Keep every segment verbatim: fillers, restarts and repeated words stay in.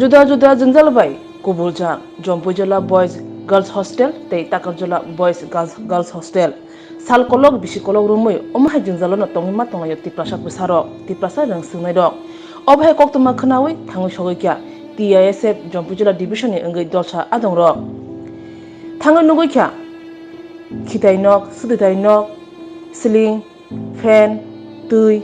Juda juda jwngjal bai kubuljak Jampuijala Boys Girls Hostel tei Takarjala Boys Girls, Girls Hostel. Sal kolok bisi kolok romwi omo hai jwngjalono tongwi ma tonglaio Tiprasa bwsarok, Tiprasa rwng swngnairok. Obo hai koktwma khwnawi thangwi sogwi kha T I S F Jampuijala Division ni wngwi dolsa adongrok. Thangwi nugwi kha khitai nok, swtwitai nok, ceiling, fan, twi,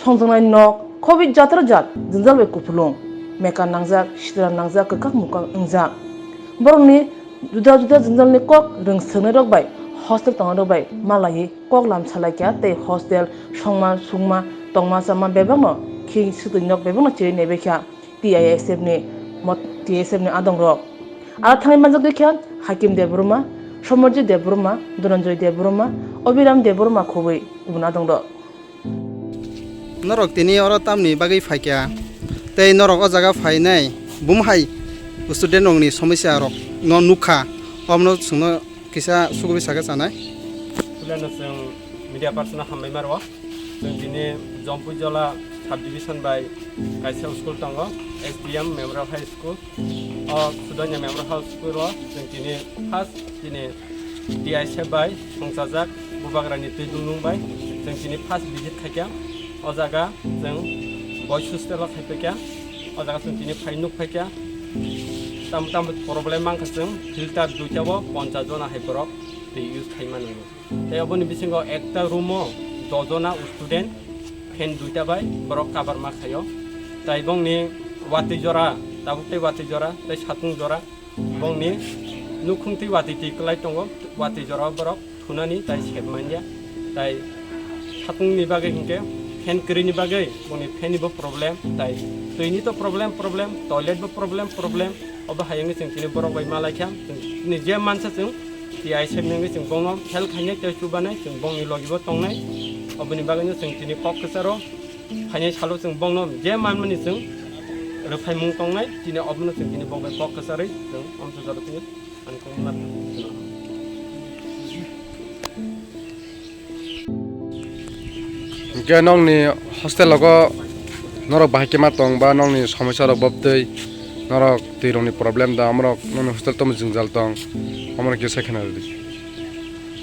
songjaknai nok, khobwi jatrok jat jwngjal bai kupulung, meka nangjak, sitra nangjak, kwkak mukwk wngjak. Borokni juda juda jwngjalni kok rwng swngnairok bai hostel tongnairok bai malaiwi kok lam salaikha tei hostel songma sukma tongma chama bebakno khing swtwi nok bebakno chiriwi naibaikha. T I S F ni mot-, T I S F ni adongrok. Aro thangwi manjak dui kha Hakim Debbarma, Somarjit Debbarma, Dhananjoy Debbarma, Abhiram Debbarma khobwi kubun adongrok. Norok tini oro tamni bagwi phaikha? Tei norok o jaga phainai bumhai student rokni somosya rok no nukha, omono chwngno kisa sugwi sakhe chanai. Puilano chwng media person no hambai maro. Chwng tini Jampuijala sub division bai kaisa school tongo, S D M Memorial High School. O Sudonya Memorial High School o chwng tini first tini T I S F bai songchajak Bubagrani twi dungnung bai chwng tini first visit khaikha. O jaga chwng boys hostel o khaipaikha. O jaga chwng tini phai nukphaikha. Tam tam problem mankha chwng filter duita o ponchas jona hai borok twi use khaimani. Tei oboni bisingo ekta room o dojona student, fan duita bai borok kabar ma khaio. Tai bongni watwi jora, tabuk tei watwi jora, tei satung jora. Bongni nukhung twi watwi twi kwlai tongo, watwi jora o borok thunani tai sep manya. Tai satungni bagwi hinkhe fan kwrwini bagwi bongni fan ni bo problem, tai twini to problem, problem, toilet bo problem, problem. Obo hai wngwi chwng tini borok bai malaikha. Chwng tini je mansa chwng T I S F ni wngwi chwng bongno help khainai tei chubanai, chwng bongni logi bo tongnai. Oboni bagwino chwng tini kok kwcharo phainai salo chwng bongno je manmani chwng rwphaimung tongnai. Tini obono chwng tini bo bai kok kwcharwi chwng amsa jora tini ani kok ma. Hwnkhe nokni hostel rogo norok bahai khe ma tong ba nokni somosya rok bobtwi norok twi rokni problem da amorok nokni hostel tamo jwngjal tong amorok kisa khena rwdi.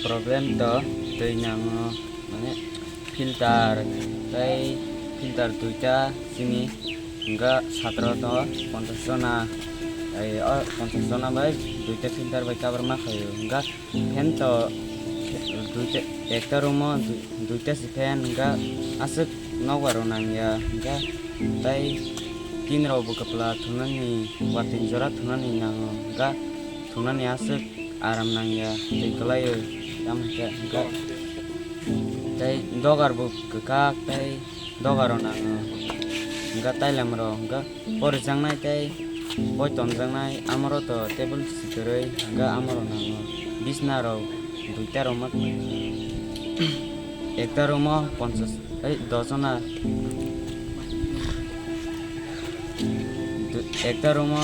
Problem to twi nango mane filter tei filter duita chini hwnkha satro to ponchas jona ai o ponchas jona bai duita filter bai kabar ma khaio hwnkha. Fan to duita, ekta room o dui-, duita si fan hwnkha aswk nokbar rok nangya hwnkha tei tin rok bo kwpla thunani watwi jora thunani nango hwnkha thunani aswk aram nangya tei kwlaio tamo hwnkhe hwnkha tei dogar bo kwkak tei dogar rok nango hwnkha tailam rok hwnkha. Porijaknai tei boi tonjaknai amoro to table si kwrwi hwnkha amoro nango bisna rok duita rok ma ekta room o ponchas ei dos jona du- ekta room o